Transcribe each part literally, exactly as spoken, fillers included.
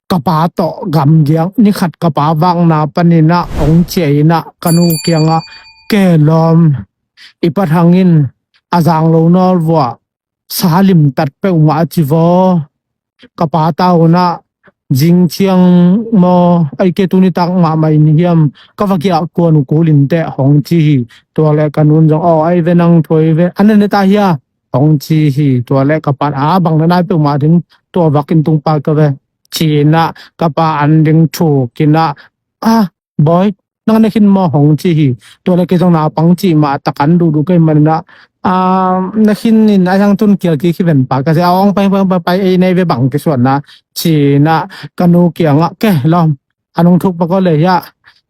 ka pa tawh gamgiak, ni khat ka pa vakna panin ah hong ciah in ah ka nu kiangah, "Ke lawm, i pathang in a zang lo nawl vuah, sa limtat peuhmah," a ci vaw. Ka pa ta un ah, "Zing ciang maw, ai ke tuni tak mahmah in hiam, ka va kiah kuan uh kul in teh," hong ci hi. Tua leh ka nu in zong, "Aw, ai ve, nang thu ai ve, a na ne ta hia?" hong ci hi. Tua leh ka pa in, "A, bang na nai peuhmah ding, tua vak in tung pa ka ve," ci in ah ka pa an ding thuk in ah, "A, bawi, nang na khin maw?" hong ci hi. Tua leh kei zong naupang cih mah tak an duhduh kei man in ah, "A, na khin in a hiang tun kial kik hi ven pa," ka ci a, "Ong, pai, pai, pai, pai, ei nei ve, bang kisuan na," ci in ah ka nu kiangah, "Ke lawm, a nung thuk pa ko le hia,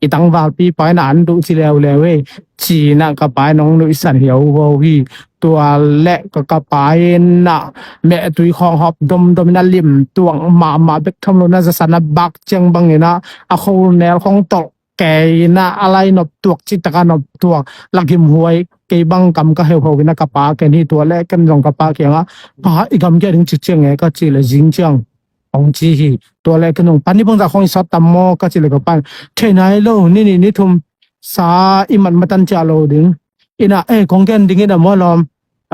i tangvalpi pa in ah an duh ci leuleu ei," ci in ah ka pa in hong nuihsan hiauhau hi. Tua leh ka, ka pa in ah mehtui khawng hawp domdom in ah lim tuak mahmah bek tham lo in ah, zasan a bak ciang bang in ah a khonel khawng tolh kei in ah, a lai nop tuak cih tak a nop tuak, lakhim huai, kei bang kam ka heuhau in ah ka pa ken hi. Tua leh ken zong ka pa kiangah, "Pa, i gamgiak ding ci ciang e," ka cih leh, "Zing ciang," hong ci hi. Tua leh ken zong, "Pa, ni bangzah khawng i sawt tam maw?" ka cih leh ka pa in, "Thei nai lo, ni nih ni thum sa i mat matan ciah lo ding." In ah, "Eh, kong gen ding in ah maw lawm,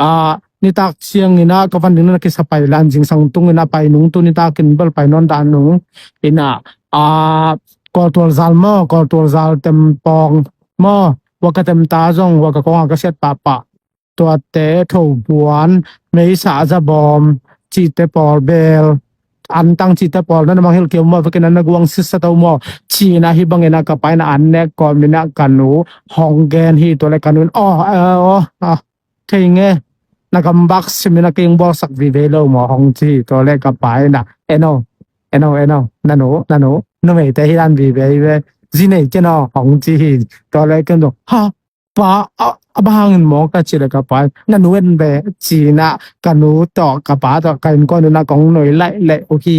a, nitak ciang in ah ka van ding na kisa pai lan, zingsang tung in ah pai nung, tu nitak in bel pai nawn dah nung. In ah, a, kawltual zal maw, kawltual zal tem pawng maw, hua ka tem ta zong, hua ka kawng a ka siat pahpah, tuate, thobuan, meisa, zabawm cihte pawl, beel antang cihte pawl na na mangngilh kei uh maw, vekin an na guang sitsa to maw," ci in ah, hih bang in ah ka pa in ah an nek kawm in ah ka nu hong gen hi. Tua leh ka nu in, "Aw, aw, aw, aw, thei nge, na gambak sim in ah kei hong bawlsak vive lo maw," hong ci hi. Tua leh ka pa in ah, "Eno, eno, eno, na nu, na nu, numeite hi dan vive hi ve, zi nei ken aw," hong ci hi. Tua leh ken zong, "Ha, pa, a, a bang hangin maw?" ka cih leh ka pa in, "Na nu en ve," ci in ah ka nu tawh ka pa tawh ka innkuan un ah kong nuih laih leh uh hi.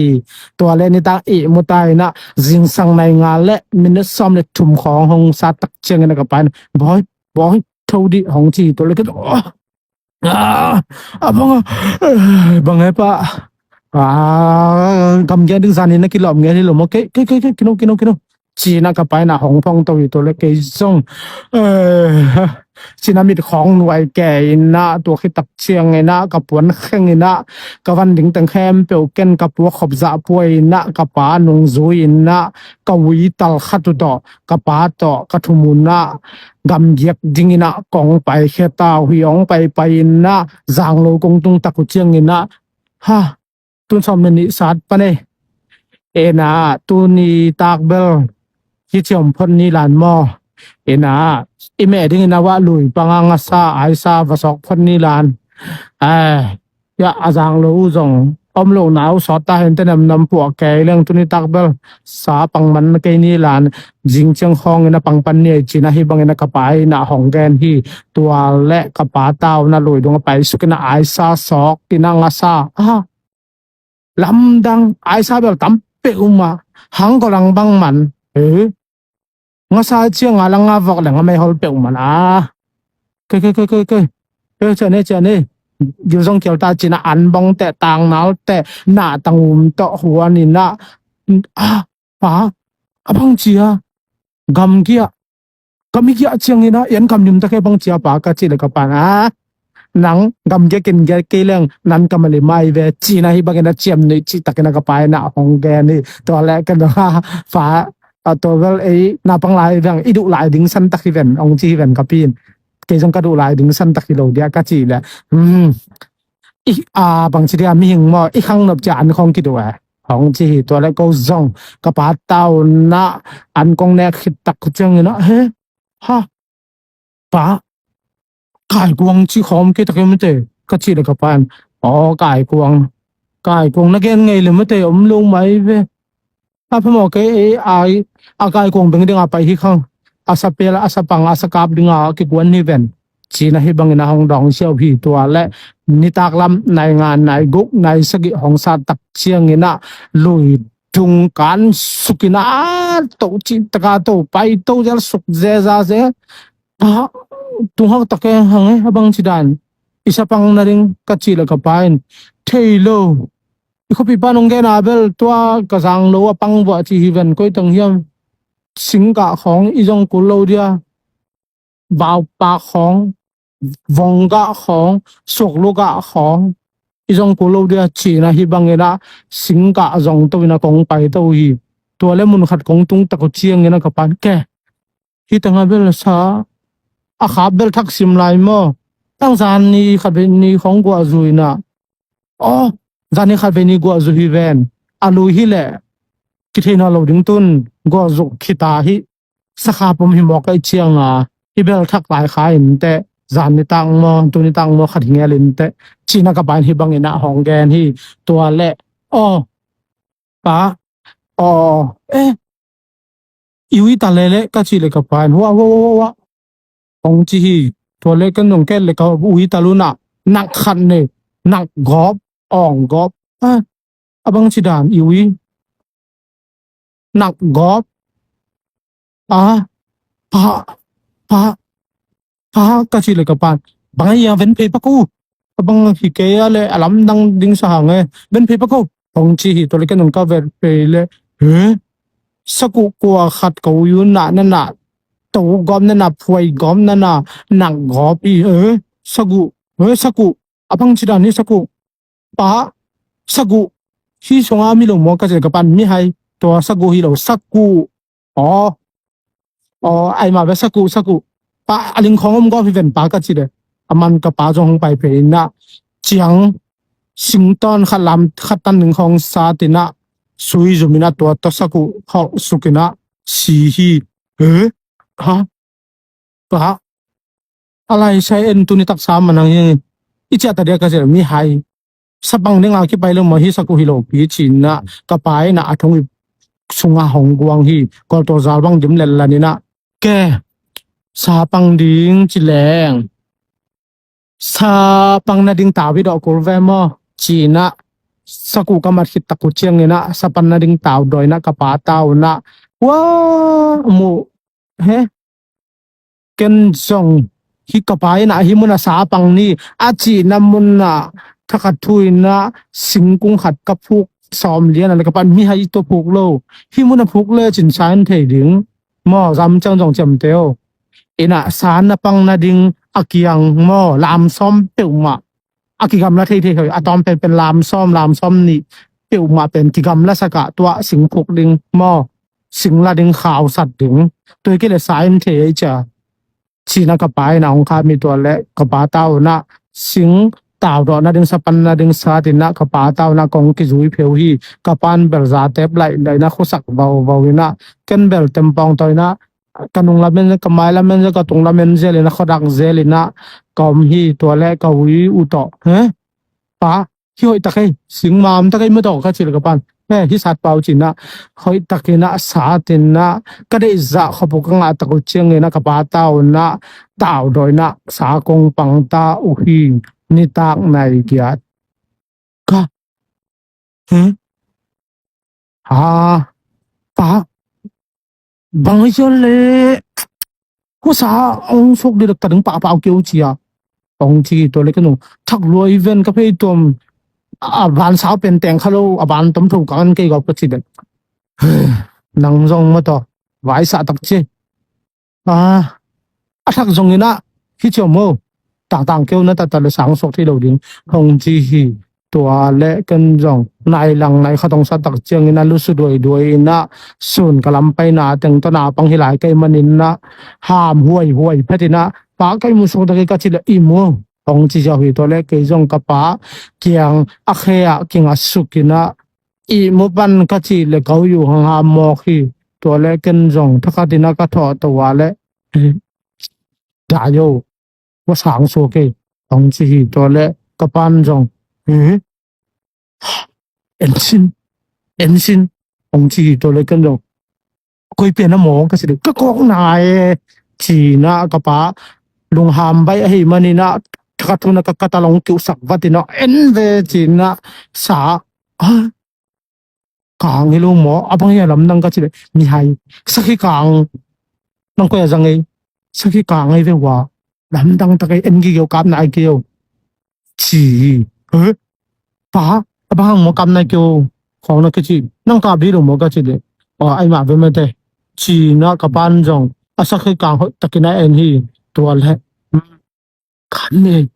Tua leh nitak ihmu ta in ah, zingsang nai nga leh minute sawm leh thum khawng hong sat tak ciang in ah ka pa in, "Bawi, bawi, tho dih," hong ci hi. Tua leh ken, "Aw, a, a bang a, bang e pa, a, gamgiak ding zan in na kilawm ngel hi lo maw, kei, kei, kei, kei, kino, kino, kino," ci in ah ka pa in ah hong phong to hi. Tua leh kei zong, eh, ci in ah mit khawng nuai kei in ah, tua khit tak ciang in ah ka puan kheng in ah, ka van ding teng khempeuh ken ka puak khop zah pua in ah, ka pa nungzui in ah, ka ui tal khat uh tawh ka pa tawh ka thum un ah gamgiak ding in ah kong paikhia ta uh hi. Hong paipai in ah zang lo kong tung tak uh ciang in ah, ha, tun sawm le nih sat pan ei. In ah, tuni tak bel hih ciang phot ni lan maw. In ah, i meh ding in ah wah lui pang a ngasa, aisa va sawk phot ni lan. Ai, ya, a zang lo uh zong om lo na uh sawt ta hen te, namnam puah kei leng, tuni tak bel sa pang man kei ni lan, zing ciang khawng in ah pang pan ni ei, ci in ah hih bang in ah ka pa in ah hong gen hi. Tua leh ka pa ta un ah lui dung ah paisuk in ah aisa sawk in ah ngasa, a, lamdang, aisa bel tam peuhmah, hang ko lang bang man. Eh, ngasa ciang a lang a vok leng a meihol peuhmah na. Kei, kei, kei, kei, kei. Kei, ciah ni, ciah ni. Gil zong kial ta, ci in ah an bawng teh, tangnal teh, nahtang um tawh huan in ah, "A, pa, a bang ci a, gamgiak, gam i giak ciang in ah i an kam lim ta kei, bang ci a pa?" ka cih leh ka pa in, "A, nang gamgiak in giak kei leng nan kam a lim ahi ve," ci in ah hih bang in ah ciamnuih cih tak in ah ka pa in ah hong gen hi. Tua leh ken zong, "Ha, pa, a, tua bel ei naupang lai veng, i duh lai ding san tak hi ven," hong ci hi ven ka pi in. Kei zong ka duh lai ding san tak hi lo dia ka cih leh, "Hmm, i, a, bang ci dia, mihing maw, i khang nop ciang an khawng kiduh e," hong ci hi. Tua leh ko zong ka pa ta un ah an kong nek khit tak uh ciang in ah, "He, ha, pa, kaikuang cih khawm kei ta kei mate," ka cih leh ka pa in, "Aw, kaikuang, kaikuang na gen ngei leh mate, om lo mai ve. A, phamawh kei, ei, ai, a kaikuang beng ding a pai hi khang, a sapel, a sapang, a sakap ding a kikuan hi ven," ci in ah hih bang in ah hong dawng siau hi. Tua leh nitak lam nai nga, nai guk, nai sagih hong sat tak ciang in ah lui dung kan suk in ah, a, to cih tak a to, pai to zel, suk zeza zel. "Pa, tung hak tak e, hang e, a bang ci dan, i sapang na ding?" ka cih leh ka pa in, "Thei lo, I khuapipa nong gen a bel tua ka zang lo a pang buah ci hi ven, koi teng hiam. Singkah khawng i zong kul lo dia. Vaupak khawng, vonggah khawng, suaklugah khawng i zong kul lo dia ci-in ah hih bangin ah singkah zong to in ah kong paito hi. Tua le mun khat kong tung tak uh ciangin ah ka pa'n, ke, hih teng ah bel sa a khap bel thak sim lai maw? Tang zan ni khat vei ni khawng guah zu in ah, aw, zan ni khat vei ni guah zu hi ven. A lui hi leh kithei nawn lo ding, tun guah zu khita hi. Sakha pum hi mawk ahih ciangin ah i bel thak lai kha in teh, zan nitak maw, tu nitak maw khat hi ngel in teh, ci-in ah ka pa'n hih bangin ah hong gen hi. Tua le, aw, pa, aw, eh, i ui ta le le, ka cih le ka pa'n, hua, hua, hua, hua, hong ci hi. Tua le ken zong ken le ka ui ta lun ah, nak khat nei, nak gawp, awng gawp. Ah, a bang ci dan i ui? Nak gawp. Ah, pa, pa, pa, ka cih le ka pa'n, bang a ia ven phei pak uh. A bang hi kei a le a lamdang ding sa hang e. Ven phei pak uh, hong ci hi. Tua le ken zong ka ven phei le, he? Sakuh kua khat ka ui un ah, na na, to gawp na na, phuai gawp na na, nak gawp hi, he? Sakuh, he, sakuh. A bang ci dan hi, sakuh. Pa, sakuh. Hih sungah mi lo maw, ka cih le ka pa'n, mihai. Tua sakuh hi lo, sakuh. Aw, aw, ai mah ve, sakuh, sakuh. Pa, a ling khawng om gawp hi ven pa, ka cih le, aman ka pa zong hong pai phei in ah, ciang singtawn khat lam khat tan ning khawng sat in ah, sui zum in ah tua tawh sakuh hawh suk in ah si hi. Eh? Ha? Pa, a lai sai en, tu nitak sa man hang hi. I ciah ta dia, ka cih le, mihai. Sa pang ding a kipai lo maw, hih sakuh hi lo pi, ci-in ah ka pa in ah a thong ip sungah hong guang hi. Kawltaw zal bang dim letlan in ah, ke, sa pang ding ci leng, sa pang nading tau i dawh kul ve maw, ci-in ah sakuh ka mat khit tak uh ciangin ah sa pan nading tau dawi in ah ka pa tau in ah, hua, muh, he, ken zong hih ka pa in ah hih mun ah sa pang ni a cihna mun ah thakhat thu in ah singkung khat ka phuk sawm lian a le ka pa'n, mihai, tua phuk lo, hih mun ah phuk le cin sa in thei ding maw, zam ciang zong ciamteh o. In ah sa na pang nading a kiang maw, lam sawm peuhmah, a kigamla theithei hoih, a tawm penpen lam sawm, lam sawm nih peuhmah pen kigamla sak ah, tua sing phuk ding maw, sing la ding, khau sat ding. Tua hi kei le sa in thei ei cia, ci-in ah ka pa in ah hong kham hi. Tua le ka pa tau in ah sing tau dawh nading, sa pan nading sat in ah ka pa tau in ah kong kizui pheu hi. Ka pa'n bel za tep laih laih in ah khuasak vauvau in ah, ken bel tempawng tawh in ah, ka nung lam en, ka mai lam en, ka tung lam en zel in ah, khuadak zel in ah ka om hi. Tua le ka ui uh tawh, he, pa, hih hoih tak ei, sing mam tak ei maw, tawh, ka cih le ka pa'n, he, hih sat pah o, ci-in ah hoih tak in ah sat in ah, ka deih zah khop uh ka ngah tak uh ciangin ah ka pa tau in ah tau dawi in ah sa kong pang ta uh hi. Nitak nai giat. Ka, he? Ha, pa, bang hi cia le, khuasa hong suak dih lak ta ding pahpah uh kei uh, cia hong ci hi. Tua le ken zong thak lua i ven, ka phei tuam, a, a ban sau pen teng kha lo, a ban tom tho ka ngan kei gawp, ka cih le, nang zong maw, tawh vaisah tak ci. A, a thak zong in ah, hi ciam o, tangtang keu, na tatta le sang suak thei lo ding, hong ci hi. Tua le ken zong nai lang nai khat hong sat tak ciangin ah lusu duaiduai in ah, sun ka lam paina teng tawh na pang hi lai ka hih manin ah, ham huaihuai phet in ah, pa, ka ihmu suak tak hi, ka cih le, ihmu, hong ci ziau hi. Tua le kei zong ka pa kiang a khe ah kinga suk in ah, ihmu pan, ka cih le ka ui uh hang ham mawk hi. Tua le ken zong thakhat in ah ka thawh to a le, dai o, khuasa hong suak ei, hong ci hi. Tua le ka pa'n zong, eh, en sin, en sin, hong ci hi. Tua le ken zong, koi pen a maw, ka cih le, ka kawk nai e, ci-in ah ka pa lungham baih ahih manin ah, thakhat thu in ah ka, ka ta long kiuhsak vat in ah, en ve, ci-in ah sa, a, kang hi lo maw, a bang hi a lamdang, ka cih le, mihai, sakhi kang, nang koi a zang ei, sakhi kang ei ve ua, lamdang tak ei, en gige o, kap nai kei o, ci hi. He? Pa, A bang hang maw, kam nai kei o, khawng na kici, nang kap dih lo maw ka ci leh, aw, ai mah ve mate, ci-in ah ka pa'n zong a sakhi kang hoih takin a en hi. Tua leh kam ni,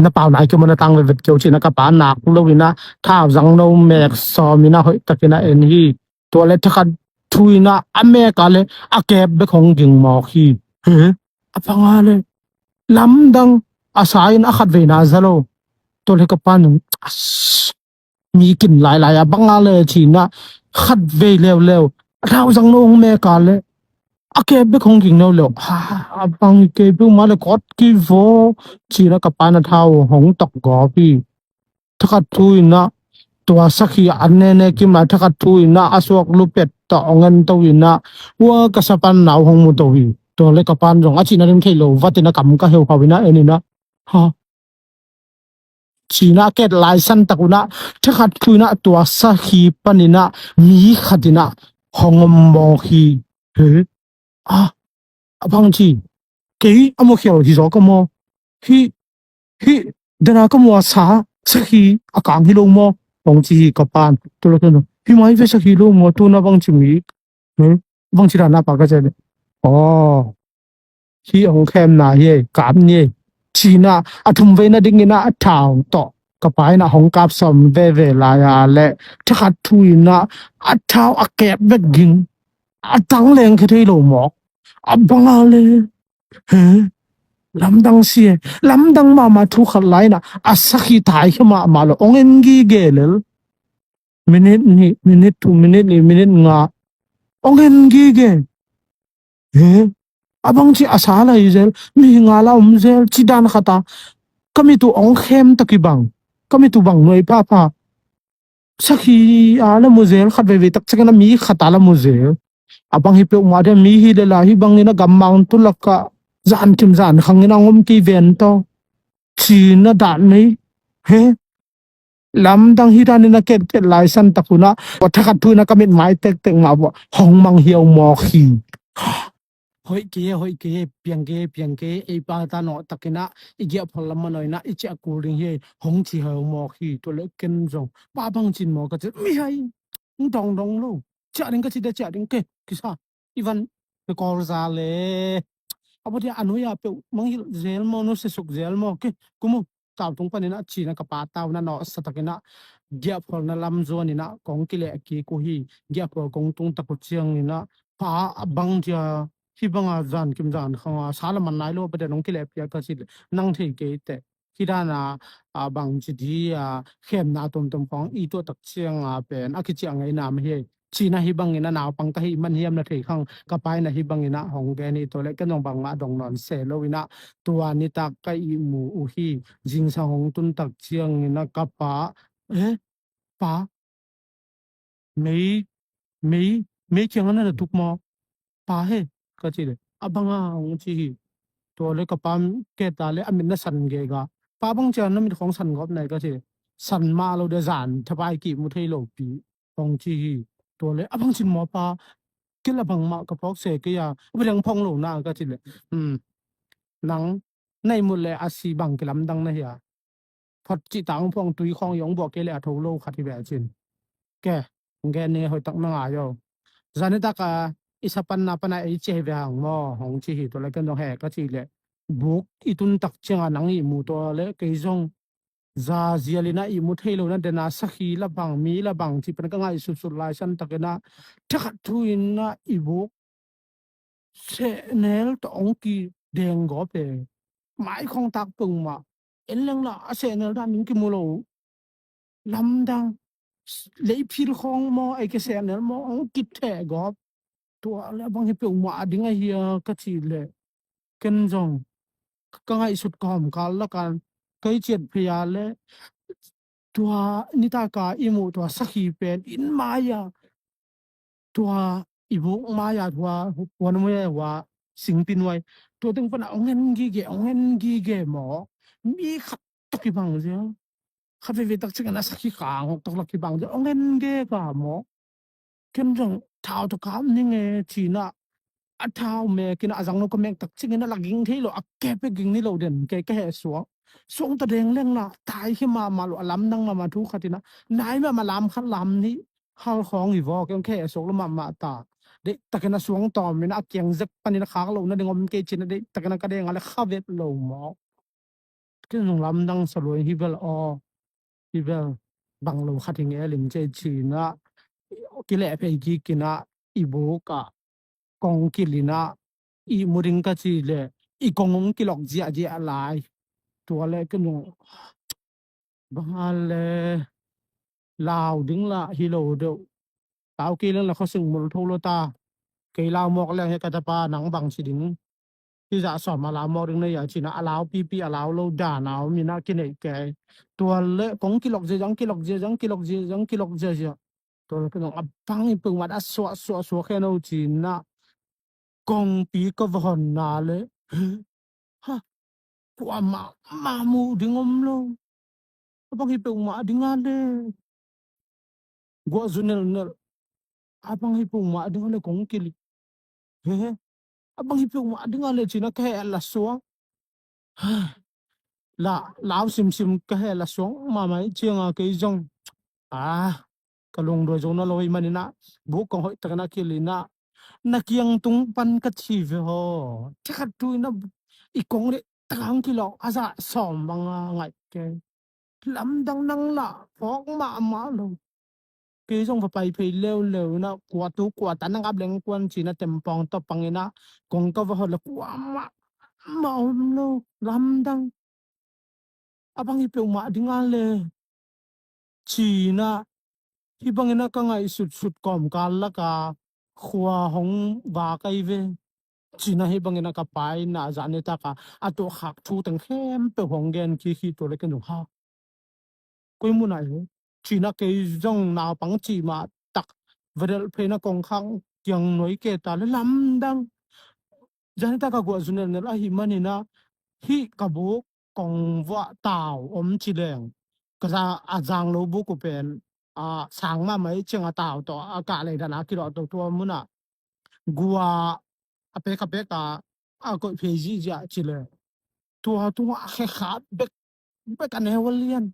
na pau nai kei maw, na tang vevet kei o, ci-in ah ka pa nak lo-in ah thauzang no mek sawm-in ah hoih takin a en hi. Tua leh thakhat thu-in ah a mek a leh a kep bek hong ging mawk hi. He, a bang a leh lamdang a sa-in a khat vei na za lo. Tua leh ka pa'n, "As, mi kin lailai a bang a leh," ci-in ah khat vei leuleu a thauzang no hong mek a leh a kep bek hong ging leuleu. Ha, a bang hi kei peuhmah leh kawt kei vaw, ci-in ah ka pa'n a thau hong tok gawp hi. Thakhat thu-in ah tua sakhi an nene kim lai, thakhat thu-in ah a suak lupet tawh hong en to-in ah, ua, ka sa pa'n nau hong mu to hi. Tua leh ka pa'n zong a cihna ding thei lo, vat-in ah kam ka heuhau-in ah en-in ah, ha, ci-in ah a ket lai san tak un ah thakhat thu-in ah tua sakhi panin ah mi khat-in ah hong om mawk hi. He, a, a bang ci, kei a mawh khial hi zaw ka maw? Hih, hih, dena ka muh a sa, sakhi a kang hi lo maw? Hong ci hi ka pa'n. Tua leh ka pa'n, "Hi mai ve, sakhi lo maw, tu-in ah bang ci mi, hmm? Bang ci dan a pa?" ka ci leh, "Aw, hih hong khemna hi ei, kap ni ei," ci-in ah a thum veina dingin ah a thau tawh ka pa in ah hong kap sawm veve lai a leh thakhat thu-in ah a thau a kep bek ging, a tang leng khia thei lo mawk. A bang a leh, he, lamdang si e. Lamdang mahmah thu khat lai-in ah a sakhi thai khia mahmah lo, hong en gige lel. Minute nih, minute thum, minute li, minute nga, hong en gige. He, a bang ci a sa lai zel, mi nga la om zel, ci dan khat a, ka mit uh hong khem ta kibang, ka mit uh bang nuai phapha. Sakhi a la mu zel, khat veivei tak ciangin a mi khat a la mu zel. A bang hi peuhmah ding, mi hi leh la, hih bangin a gammang tu lakah zan kim zan khangin a om kei ven tawh, ci-in ah dan nei. He, lamdang hi danin a ketket lai san tak un ah, tua thakhat thu-in ah ka mit mai tektek mah vua hong mang hiau mawk hi. Hoih kei e, hoih kei e, piang kei e, piang kei e, ei pa ta nawh takin ah i giahphual lam manaw-in ah i ciah kul ding hi ei, hong ci hiau mawk hi. Tua leh ken zong, "Pa, bang cin maw?" ka ci, "Mi hai, hong dongdong lo, ciah ding ka ci dia, ciah ding ke, kisa, i van, ka kawl za le." A bang dia a nuai-a peuh mangngilh zel maw, nusiasuk zel maw, ke, kum uh, tau tung panin ah, ci-in ah ka pa tau-in ah nawhsa takin ah giahphualna lam zuan-in ah kong kileh kik uh hi. Giahphual kong tung tak uh ciangin ah, "Pa, a bang dia hih banga zan kim zan khang a sa la man nai lo, a bang dia nong kileh piak?" ka ci leh, "Nang thei kei teh, hih dan a, a, bang ci di a, khemna tuamtuam khawng i tuah tak ciang a pen a kiciah ngei nam hi ei," ci-in ah hih bangin ah naupang ka hih man hiam na thei khang ka pa in ah hih bangin ah hong gen hi. Tua leh ken zong bangmah dong nawn se lo-in ah, tua nitak ka ihmu uh hi. Zingsang hong tun tak ciangin ah ka pa, "Eh, pa, mei, mei, mei kiang ah na na tuk maw, pa he?" ka ci leh, "A bang a?" hong ci hi. Tua leh ka pa ket a leh a mit na san gega. "Pa, bang ci a na mit khawng san gawp na hi?" ka ci leh, "San mah lo dia, zan thapai ki mu thei lo pi," hong ci hi. Tua leh, "A bang cin maw, pa, kei la bangmah ka phawk se kei a, a bang phong lo na?" ka ci leh, "Hmm, nang na ihmut leh a si bang kilamdang na hi a, phot cih tang phong tui khawng i hong buak kei leh a tho lo khat hi ve," cin. Ke, hong gen ning e, hoih tak na ngai o. "Zan nitak a i sa panna pan a ei ciah hi ve hang maw?" hong ci hi. Tua leh ken zong, "He," ka ci leh, "Buk i tun tak ciang a nang ihmu, tua leh kei zong za zial-in ah ihmu thei lo na, dena sakhi la bang, mi la bang, ci pan ka ngaihsutsut lai san takin ah, thakhat thu-in ah i buk sehnel tawh hong kideng gawp e. Mai khawng tak peuhmah, en leng la a sehnel dan ding kimu lo. Lamdang, leiphil khawng maw, ei ke sehnel maw, hong kitheh gawp." "Tua leh a bang hi peuhmah a ding ahi a?" ka ci leh, ken zong ka ngaihsut ka hawmkal lak a, kei ciat phei a leh tua nitak a i muh tua sakhi pen inn mai-ah, tua i buk mai-ah, tua huan muai-ah, hua singpi nuai, tua teng pan a hong en gige, hong en gige maw? Mi khat tawh kibang ziau, khat veivei tak ciangin a sakhi kang tawh la kibang ziau, hong en gige maw? Ken zong thau tawh kap ning e, ci-in ah a thau mek in ah, a zang no ka mek tak ciangin ah la ging thei lo, a kep bek ging ni lo den, kei ka heh suak. suang ta deng leng la, tai hi mahmah lo, a lamdang mahmah thu khat inah, nai mahmah lam khat lam nih, hal khawng hi vawk, eng khe a suak lo mahmah ta. Deihtakin a suang tawm inah, a kiang zek panin a khak lo nading om kei ci inah, deihtakin a ka deng a le kha vet lo mawk. Ken zong lamdang sa lo hi bel aw, hi bel bang lo khat hi ngel in ci ci inah, kileh phei kik inah, i buk ah kong kilh inah, i mu ding ka ci leh, i kong hong kilok ziahziah lai. Tua leh ken zong bang a le lau ding lah hi lo deuh. Lau kei leng la khuasing mul tho lo ta. Kei lau mawk leng hi ka tapa, nang bang ci ding. Hi zah sawm a lau mawk ding na hia ci inah, a lau pipi, a lau lo dan a om inah kineih kei. Tua leh kong kilok ziahziah, kilok ziahziah, kilok ziahziah, kilok ziahziah. Tua leh ken zong a bang hi peuhmah a suah suah suah khen o ci inah, kongpi ka va honna leh, ha, kuamah mah muh ding om lo. A bang hi peuhmah ding a le guah zu nelnelh. A bang hi peuhmah ding a le kong kilih. He, a bang hi peuhmah ding a le ci inah ka heh la suang. La, lau simsim ka heh la suang mahmah hi ciang a kei zong, a, ka lungduai zo na lo hi man inah, buk kong hoihtakin a kilh inah, na kiang tung pan ka ci ve haw. Thakhat thu inah, i kong deihtak a hong kilok a zah sawm bang a ngaih kei. Lamdang nang lah phawk mahmah lo. Kei zong va pai phei leuleu inah, kua tu kua ta nang ap leng kuan ci inah, tempawng tawh pang inah kong ka va hot leh kuamah mah om lo. Lamdang. A bang hi peuhmah ding a le ci inah, hi bang inah ka ngaihsutsut kawmkal lak a khua hong vak ahi ve. Ci inah hi bang inah ka pa inah zanitak a a tuahkhak thu teng khempeuh hong gen kik hi. Tua leh ken zong ha, koi mun ah hi? Ci inah kei zong naupang cih mah tak va delh phei inah kongkhak kiang nuai kei ta leh lamdang. Zanitak a guah zu nelnelh ahih man inah, hih ka buk kong vuah tau om ci leng, ka za, a zang lo buk uh pen, a, sang mahmah hi ciang a tau tawh a kah lei dan a kilawh to, tua mun ah guah a pek a pek a, a koih phei zihziah ci leh, tua tungah a khekhap bek, bek a neu a lian.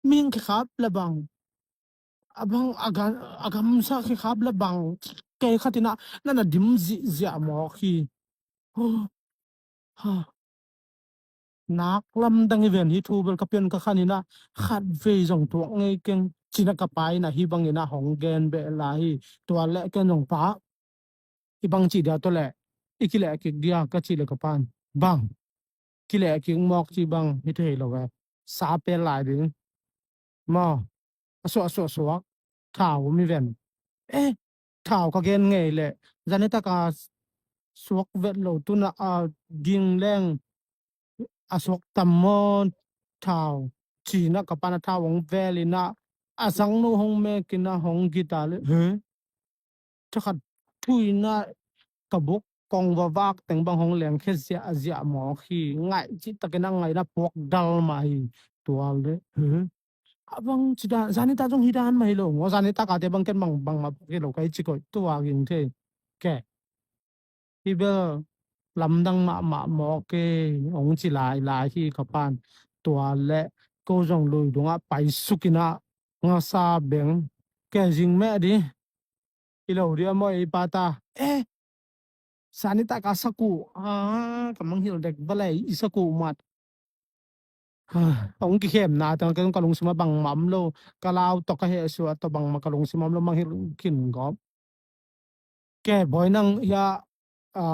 Mihing khekhap le bang, a bang a gam, a gamsa khekhap le bang, kei khat inah na na dim zihziah mawk hi. Huh. Ha. Nak lamdang hi ven, hih thu bel ka pian ka khan inah, khatvei zong tuak ngei keng. Ci inah ka pa inah hi bang inah hong gen beh lai hi. Tua leh ken zong, pa, i bang cih dia tawh leh, i kileh kik dia, ka cih leh ka pa'n, bang, kileh kik mawk cih bang hi thei lo ve. Sa pel lai ding maw. A suah, a suah suak thau om hi ven. Eh, thau ka gen ngei leh, zanitak a suak vet lo, tu inah a ging leng a suak tam maw thau, ci inah ka pa'n a thau hong vel inah, a zangno hong mek inah hong gita leh, he, thakhat thu inah ka buk kong va vak teng bang hong lengkhia ziahziah mawk hi. Ngaih cihtakin a ngaih inah puak dal mah hi. Tua leh, he, a bang ci dan, zanitak zong hi dan mah hi lo maw. Zanitak a te bang ken bang, bangmah puak hi lo ka hi ci koih, tua ging thei. Kei hi bel lamdang mahmah mawk e, hong ci lailai hi ka pa'n. Tua leh ko zong lui dungah paisuk inah, ngasa beng, kei zing meh di. I lo dia maw ei pa ta. Eh, zanitak a sakuh, a, ka mangngilh dek balei i sakuh mat. Ha, hong kikhemna teng ken ka lungsim ah bangmah om lo. Ka lau tawh ka hehsuah tawh bangmah ka lungsim ah om lo, mangngilh khin gawp. Kei bawi nang hiah, a,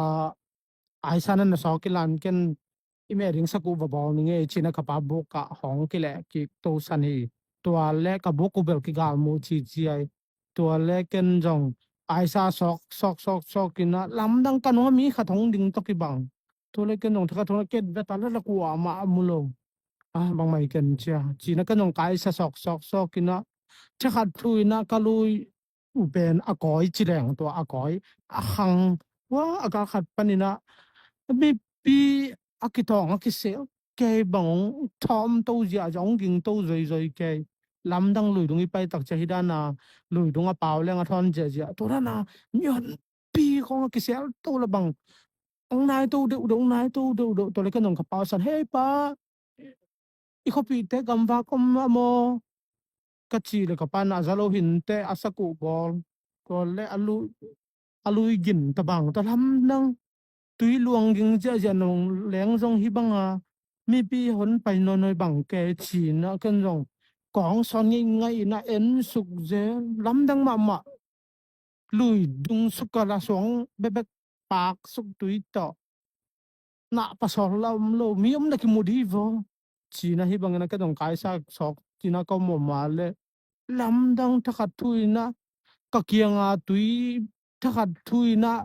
Aisa na na sawk i lan ken i meh ding sakuh va bawl ni ngei ci inah ka pa buk ah hong kileh kik tosan hi. Tua leh ka buk uh bel kigalmuh cihcia hi. Tua leh ken zong Aisa sawk, sawk, sawk, sawk inah lamdang ka nung ah mi khat hong ding tawh kibang. Tua leh ken zong thakhat thu inah ket vet a leh la kuamah mu lo. A, bangmah hi ken cia ci inah ken zong ka Aisa sawk, sawk, sawk inah thakhat thu inah ka lui uh pen a kawi ci leng, tua a kawi, a khang, hua, a kal khat pan inah mipi a kitawng a kisel kei bang hong thawm to ziahziah, hong ging to zoizoi kei. Lamdang lui dung i pai tak ciang hi dan a, lui dung a pau leng a thawn ziahziah. Tua dan a mihonpi khawng a kisel to leh bang hong nai to deuhdeuh, hong nai to deuhdeuh. Tua leh ken zong ka pa uh san, hei pa, i khuapihte gamvak om a maw? Ka cih le ka pa in a za lo hinteh a sak uh bawl. Tua le a lui, a lui gin tabang ta lamdang. Tui luang ging ziahziah nong leng zong hih banga mipi hon pai nawnoi bang kei ci-in ah ken zong kawng sawn ngeingei in ah en suk zel. Lamdang mahmah. Lui dung suk a la suang bekbek pak suk tui tawh. Nah pasal la om lo, mi om na kimu di vaw. Ci-in ah hih bangin ah ka dong kaisa sawk ci-in ah ka om om a le lamdang thakhat thu in ah ka kianga tui thakhat thu in ah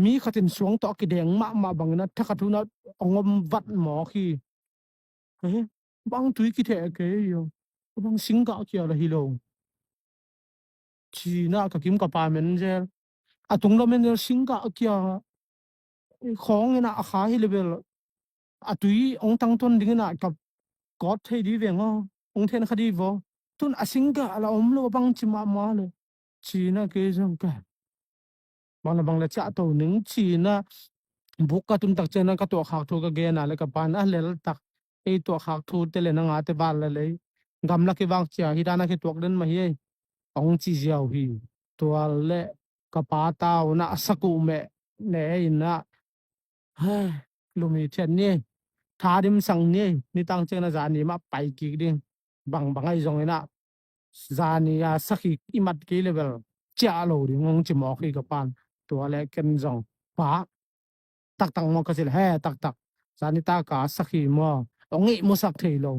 mi khatin suang tawh a kideng mahmah bangin ah thakhat thu in ah ong om vat mawk hi. Eh, bang tui kitheh kei aw. Bang singgah kia la hi lo. Ci-in ah ka kim ka pa men zel. A tung lo men zel singgah kia. Khawng in ah a kha hi le bel. A tui ong tangtuan ding in ah ka kawt thei di veng aw. Ong then kha di vaw. Tun a singgah la om lo bang ci mahmah le. Ci-in ah kei zong ka bang le bang le ciah to ning ci-in ah buk ka tun tak ciangin ah ka tuahkhak thu ka gen a le ka pa in ah lel tak. Ei tuahkhak thu te le na nga te val le lei. Gamla kivak cia hi dan a kituak den mah hi ei. Ong ci ziau hi. Tua le ka pa tau in ah a sak uh meh ne in ah. Lumi thiat ni. Tha dim sang ni. Nitang ciangin ah zani mah pai kik ding. Bang bang ahi zongin ah zani a sakhi i mat kei le bel ciah lo ding ong ci mawk hi ka pa in. Tua le ken zong pa taktak maw ka ci le he taktak. Zani taka sakhi maw ong ihmu sak thei lo.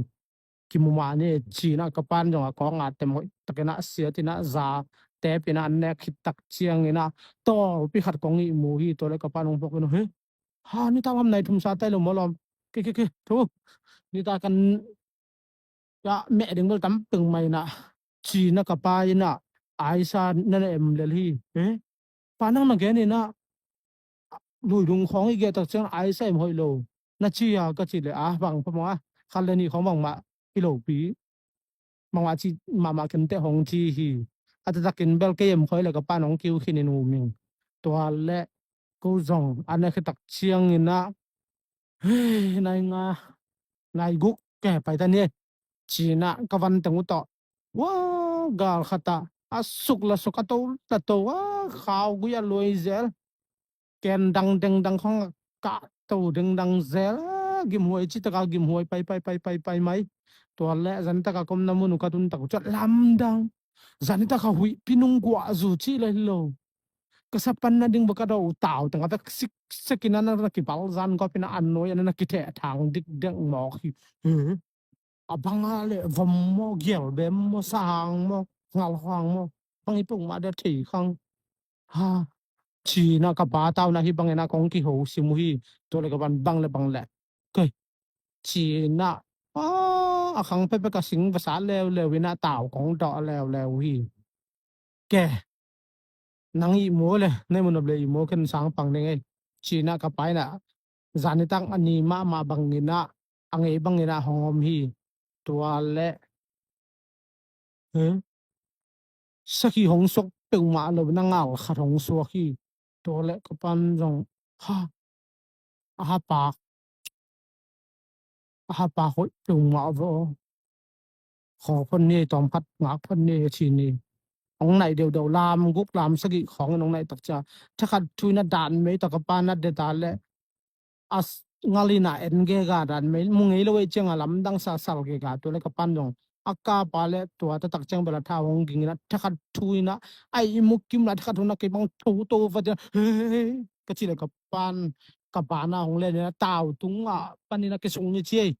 Kimu mah ni ci-in ah ka pa in zong a kawng a tem hoih takin ah siat in ah za tep in ah an nek khit tak ciangin ah tawlpi khat kong ihmu hi. Tua le ka pa in ong phawk in ah he ha nita lam nai thum sa tai lo maw lawm. Ke ke ke thu nita kan ya meh ding bel tam peng mai na. Ci-in ah ka pa in ah aisa na na em lel hi. Eh? Pa nang na gen in ah lui dung khawng i geh tak ciang aisa em hoih lo. Na ci a ka ci le a bang phamawh a khat le nih khawng bangmah hi lo pi. Bangmah ci mahmah kenteh hong ci hi. A taktakin bel kei em hoih le ka pa in hong kiu khin in um ing. Tua le ko zong a na khitak ciangin ah nai nga nai guk ke pai ta ni. Ci-in ah ka van teng uh tawh wa gal khat ah a suk la suk a to la to a khau gui a luai zel. Ken dang deng dang khong a kah to deng dang zel a gimhuai ci taka gimhuai pai pai pai pai pai mai. Tua le zan taka ka omna mun uh ka tun tak uh ciah lamdang. Zan taka huih pinung guah zu ci le hi lo. Ka sapan na ding baka do tau teng a vek sik sekin a na kipal zan gawpin a an nuai a na kitheh thang dik deng mawk hi. A banga le vom maw gial bem maw sang maw ngal khang maw bang i pung mah dia thei khang. Ha. Ci-in ah ka pa tau na hih bangin ah kong kiho sim uh hi. Tua le ka bang bang le bang le kei ci-in ah a khang pepek a sing vasa leuleu in ah tau kong dawh leuleu hi. Ke nang ihmu le nei mu nop le ihmu ken sang pang ding ei. Ci-in ah ka pa in ah zanitak a ni mahmah bangin ah a ngei bangin ah hong om hi. Tua le sakhi hong suak peuhmah lo na ngal khat hong suak hi. Tua le ka pan zong ha a hapak a hapak hoih peuhmah vaw. Khaw phot ni tawm khat ngak phot ni a ci ni. Hong naih deuhdeuh lam guk lam sagih khawngin hong naih tak cia thakhat thu in a dan mei tak a pa na deta le a ngal in a en gega dan mei mu ngei lo ei cianga lamdang sa sal gega tua le ka pan zong a kapa le tua tatak ciang bela tha hong ging in a thakhat thu in a a i mu kim la thakhat thu in a kei bang tho tho va cia ka ci le ka pan ka bana hong len in a tau tung a pan in a kisung ni ci ei.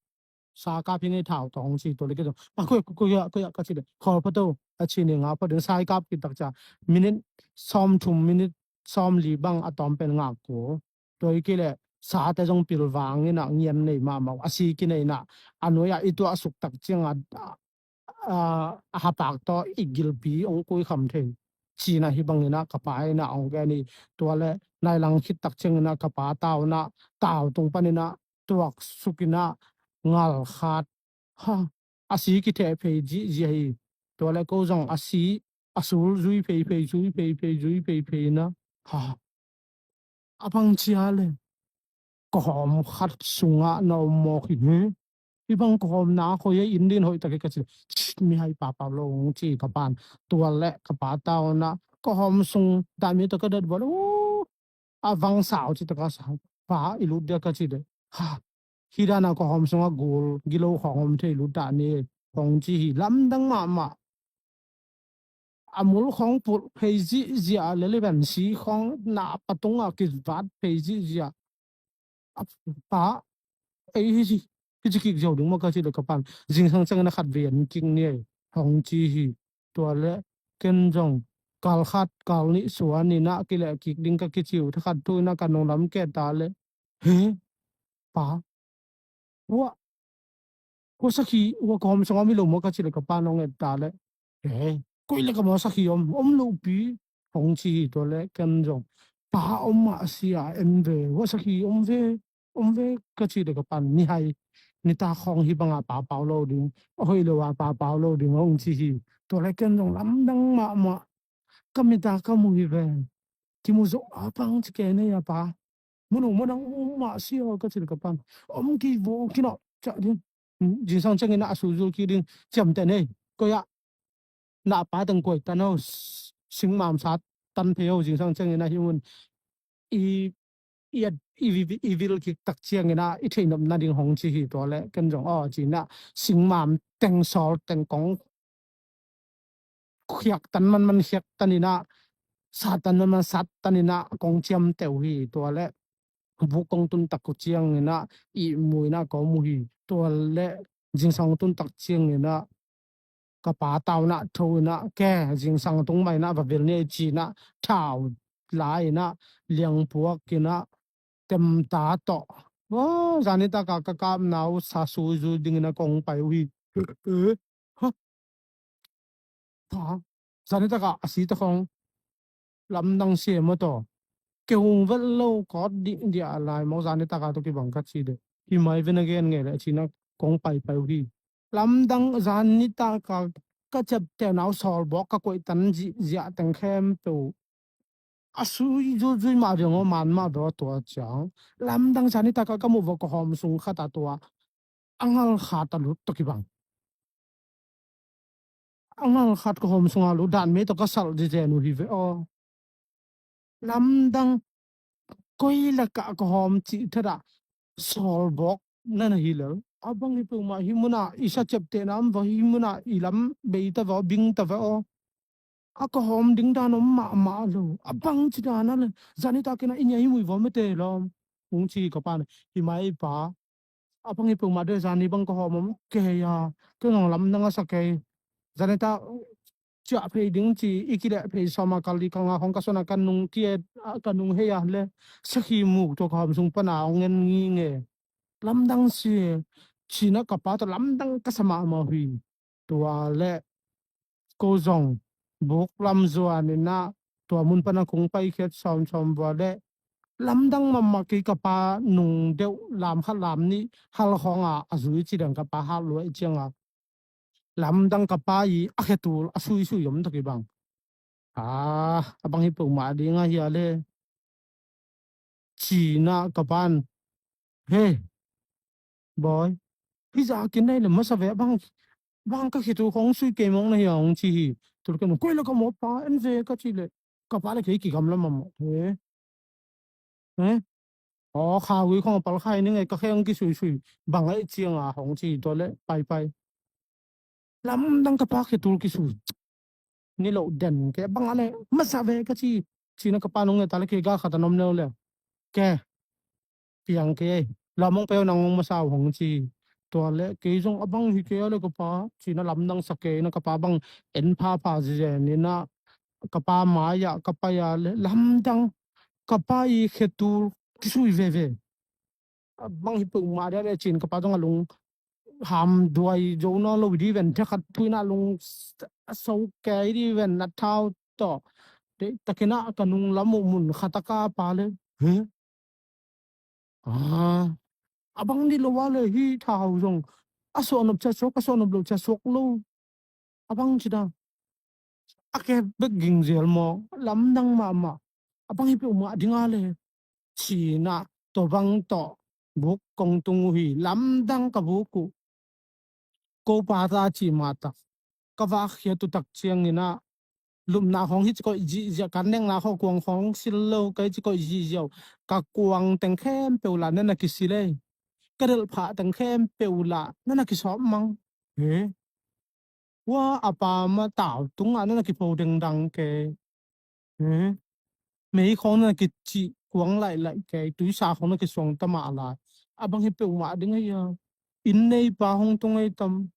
Sa kap hi ngei thau tawh hong ci tua le kei tawh a koi koi a koi a ka ci le khawl pha to a ci ni nga pha ding sai kap ki tak cia minit sawm thum minit sawm li bang a tawm pen ngak ko. Tua i kei le sate zong pilvang in a ngian nei mahmah uh a si kinei in a a nuai a i tuah suk tak ciang a a hapak tawh i gilpi hong kui kham thei. Ci in a hi bangin a ka pa in a hong gen hi. Tua le nai lang khit tak ciangin a ka pa tau in a tau tung panin a tuak suk in a ngal khat ha a si kitheh phei zihziah hi. Tua le ko zong a si a sul zui phei phei zui phei phei zui phei phei in a ha a bang cia le ka hawm khat sungah na om mawk hi. Hih bang ka hawmna khoi ei, inn din hoih tak hi ka ci. Mihai pau pau lo hong ci ka pa'n. Tua leh ka pa tawh na ka hawm sung dah mi tawh ka dat bawh leh, a vang sau ci tak a sa. Pa, i lut dia ka ci leh, ha, hih dan a ka hawm sung a gul gilo khawng om thei, lut dah ni, hong ci hi. Lamdang mahmah. A mul khawng pulh phei zihziah, leliven si khawng na patung a kivat phei zihziah. A pa, ei hi ci, hi ci kik ziau ding maw ka ci leh ka pa'n, zingsang ciangin a khat vei en kik ni ei, hong ci hi. Tua leh ken zong kal khat kal nih suan in ah kileh kik ding ka kici uh, thakhat thu in ah ka nunglam keh ta leh, he, pa, hua, hua sakhi, hua ka hawm sung a om hi lo maw ka ci leh ka pa'n hong et ta leh, he, koi leh ka maw sakhi om, om lopi, hong ci hi. Tua leh ken zong, pa, om mah si a, en ve, hua sakhi om ve, om ve ka ci leh ka pa'n, mihai nitak khawng hih bang a pau pau lo ding, a hoih lo a pau pau lo ding, hong ci hi. Tua leh ken zong lamdang mahmah, ka mit a ka mu hi ve, kimu zawh a bang ci kei nei a pa. Mano manang om mah si a ka ci leh ka pa'n, om kei vo, kinawh ciah ding. Zingsang ciangin ah a suzul kik ding, ciamteh nei. Koi ah na pa teng koi tan o, singmam sa tan phei o, zingsang ciangin ah hih mun i, i, i, i vil kik tak ciangin ah i theihnop nading, hong ci hi. Tua leh ken zong aw ci in ah singmam teng sawl teng kong khiak tan manman khiak tan in ah, sat tan manman sat tan in ah kong ciamteh uh hi. Tua leh buk kong tun tak uh ciangin ah ihmu in ah ka om uh hi. Tua leh zingsang tun tak ciangin ah ka pa tawh na tho in ah, ke, zingsang tung mah in ah va vil ni ei ci in ah thau la in ah, liangpuak in ah, temta tawh, aw, zan nitak a ka kapna uh sa suzul dingin ah kong pai uh hi. Eh, ha, pa, zan nitak a a si ta khawng lamdang si e maw taw. Kei hong vet lo kawt dih dih a lai mawk, zan nitak a tawh kibang ka ci leh, hi mai ve na gen ngei leh ci in ah kong paipai uh hi. Lamdang, zan nitak a ka ciaptehna uh sawlbawk ka koih tan zihziah teng khempeuh a sui zuizui mah veng aw, man mah veng aw, tua ciang lamdang, zan nitak a ka muh vawh ka hawm sung khat a tua a ngal khat a lut tawh kibang. A ngal khat ka hawm sung a lut, dan mei tawh ka salh zizen uh hi ve aw. Lamdang, koi lakah ka hawm cih thadah sawlbawk na na hi lel. A bang hi peuhmah, hih munah i sa ciaptehna om vawh, hih munah i lam bei ta vawh, bing ta vawh aw. A ka hawm ding dan om mahmah lo. A bang ci dan a le, zan nitak in ah i ngiah i muih vawh mete lawm, hong ci ka pa'n. Hi mai pa, a bang hi peuhmah de, zan ni bang ka hawm om kei a, kei zong lamdang a sa kei. Zan nitak ciah phei ding ci, i kileh phei sawm a kal li ka nga khawng ka suan a ka nung kiet, a ka nung hei a le, sakhi muk tua ka hawm sung pan a hong en nginge. Lamdang si e, ci in ah ka pa tawh lamdang ka sa mahmah uh hi. Tua leh ko zong buk lam zuan in ah tua mun pan a kong paikhiat sawmsawm vua leh lamdang mahmah, kei ka pa nung deuh lam khat lam nih hal khawng a a zui ci dang ka pa hal lua i ciang a, lamdang, ka pa i a khetul a suisui om tawh kibang. A, a bang hi peuhmah ding a hia le, ci in ah ka pa'n, he, bawi, hih zah a kin nai le masa ve, bang, bang ka khetul khawng sui kei mawk na hia, hong ci hi. Tua leh ken, koi leh ka maw pa, en ve ka ci leh, ka pa leh kei kigamla mahmah. He, he, aw, kha gui khawng a pal khai ning ei, ka khe hong kisuisui bang a i ciang a, hong ci hi. Tua leh paipai. Lamdang, ka pa khetul kisui ni loh den kei, bang a le masa ve ka ci. Ci in ah ka pa nung nge ta leh kei gal khat a nom neu le, ke, piang kei ei, lam hong pe aw, nang hong masa uh, hong ci. Tua leh kei zong a bang hi kei a le ka pa, ci in ah lamdang sa kei in ah ka pa bang en phapha zizen in ah ka pa mai ah ka pai a le lamdang, ka pa i khetul kisui veve. A bang hi peuhmah dia le, ci in ka pa zong a lung ham duai zo nawn lo dih ven, thakhat thu in ah lung a so kei dih ven, a thau tawh. Deihtakin ah ka nunglam uh mun khat a ka pa le, he, a, a bang dih lo a le, hih thau zong a suahnop ciah suak, a suahnop loh ciah suak lo. A bang ci dan, a kep bek ging zel maw, lamdang mahmah. A bang hi peuhmah ding a le, ci in ah tua bang tawh buk kong tung uh hi. Lamdang, ka buk uh ko pa ta ci mah tak ka vak khia tu tak ciangin ah, lupna khawng hi ci koih zihziah, ka nekna khawng kuang khawng sil lo, kei ci koih zihziah uh, ka kuang teng khempeuh lah na na kisil ei, ka delhphah teng khempeuh lah na na kisawp mang. He? Hua a pa mah tau tungah na na kipho dengdang kei. Hmm. Mei khawng na kicih kuang laih laih kei, tuisa khawng na kisuang ta mah lai. A bang hi peuhmah ding ahi a. Inn neipa hong tung ahi tam.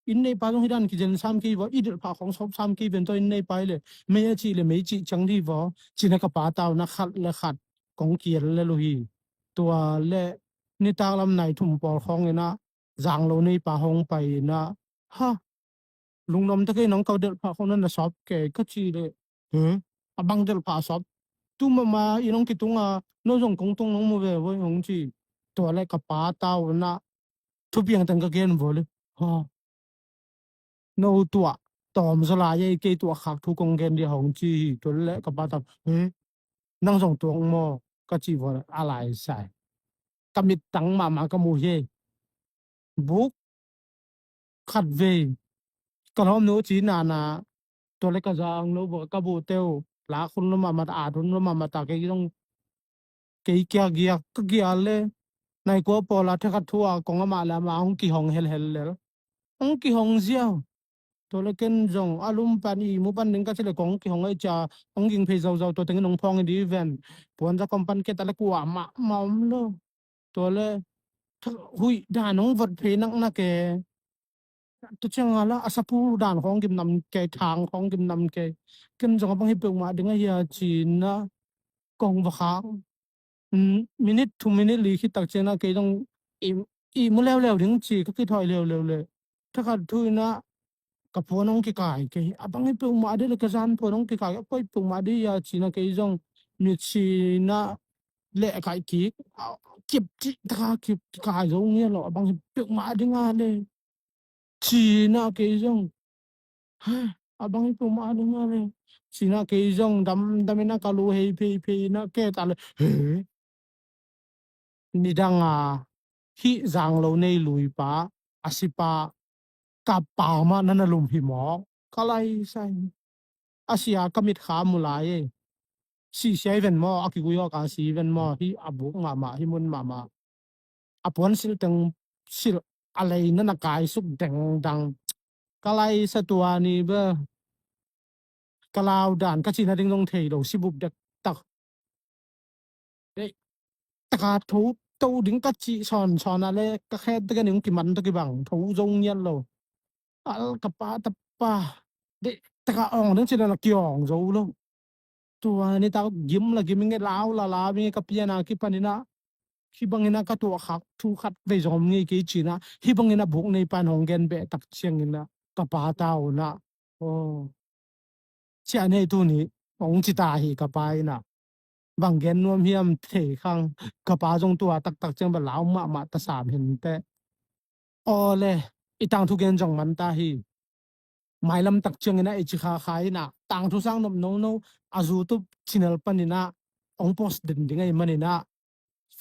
Inn neipa zong hi dan kizen sam kei vaw, i delhphah khawng sawp sam kei ven tawh inn neipa hi leh, mei a cih leh mei cih ciang dih vaw, ci-in ah ka pa tau na khat le khat kong kiel lel uh hi. Tua leh nitak lam nai thum pawl khawngin ah, zanglo neipa hong pai in ah, ha, lungnuam ta kei, nang ka delhphah khawng na na sawp kei, ka cih leh, hmm, a bang delhphah sawp? Tu mahmah inn hong kitung a, no zong kong tung nong mu ve voi hong ci. Tua leh ka pa tau na thupiang teng ka gen vaw leh, ha, no tuah tawm zaw lai ei, kei tuah khak thu kong gen dih hong ci hi. Tua leh ka pa tau, hmm, nang zong tuak maw, ka cih vaw leh a lai sai. Ka mittang mahmah ka mu hi. Buk khat vei ka lawmnu ci nana, tua leh ka zang lo bawk, ka buhte uh lak hun lo mahmah, at hun lo mahmah ta, kei zong kei kia giak, ka giak leh nai kua pawl a thakhat thu a kong amah leh amah hong kihong helhel lel. Hong kihong ziau. Tua leh ken zong a lum pan i mu pan ding ka cih leh kong kihong ei cia, hong ging phei zauzau, tua tengin hong phawng i dih ven. Puanza kom pan kei ta leh kua mahmah om lo. Tua leh huih dan hong vot phei naknak e. Tua ciang a la a sapu dan khawng gimnam kei, thang khawng gimnam kei. Ken zong a bang hi peuhmah ding ahi a ci-in ah kong va khak. Minute, two minute li khit tak ciangin ah kei zong i, i mu leuleu ding ci ka kithawi leuleu leh, thakhat thu in ah ka phuan hong kikai kei. A bang hi peuhmah dih leh ka zan phuan hong kikai, a koih peuhmah dih a ci-in ah kei zong mitsi in ah lehkaih kik, kip cih taka kip kikai zo ngiat lo, a bang hi peuhmah ding a leh ci-in ah kei zong, ha, a bang hi peuhmah ding a leh ci-in ah kei zong damdam in ah ka lu hei pheiphei in ah kei ta leh, he, nidang a hih zanglo nei lui pa, a si pa, ka pa mah na na lum hi maw? Ka lai sai. A si a ka mit kha mu lai e. Si sia i ven maw, a kigui awk a si i ven maw, hih a buk mahmah, hih mun mahmah. A puan silh teng silh, a lei na na kaisuk dengdang. Ka lai sa tua ni beh. Ka lau dan ka cihna ding zong thei lo, si bup dektak. Ei, taka tho, tho ding ka cih sawnsawn a leh ka khet dek a ning kiman tawh kibang, tho zo ngiat lo. Al ka pa tapa. Dek taka awng ding cih leh na kiawng zo lo. Tua nitak gim la gim i nge, lau la lau i nge, ka pian a kipan in ah, hih bangin ah ka tuahkhak thu khat vei zong om ngei kei ci-in ah, hih bangin ah buk neipa in hong gen beh tak ciangin ah ka pa tau in ah, aw, ciah nei tuni hong ci ta hi ka pa in ah. Bang gen nuam hiam thei khang, ka pa zong tua taktak ciang bang lau mahmah ta sam hi inteh. Aw le, i tangthu gen zong man ta hi. Mailam tak ciangin ah i ci kha kha in ah, tangthu sang nop nono, a YouTube channel panin ah hong post den ding ahih manin ah,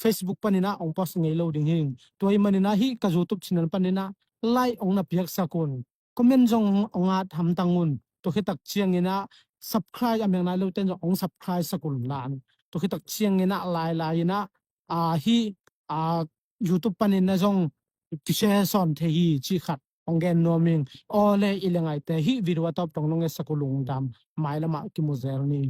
Facebook panin ah hong post ngei lo ding hi. Tua ahih manin ah hih ka YouTube channel panin ah like hong na piaksak un. Comment zong hong at hamtang un. Tua khit tak ciangin ah subscribe a mek nai lote in zong hong subscribe sak un lan. Tua khit tak ciangin ah lai lai in ah, ah, hih, ah, YouTube panin ah zong kishare sawn thei hi cih khat hong gen nuam ing. Aw le, i le ngaite, hih video a tawp tawh nong etsak uh lungdam. Mailam ah kimu zel ni.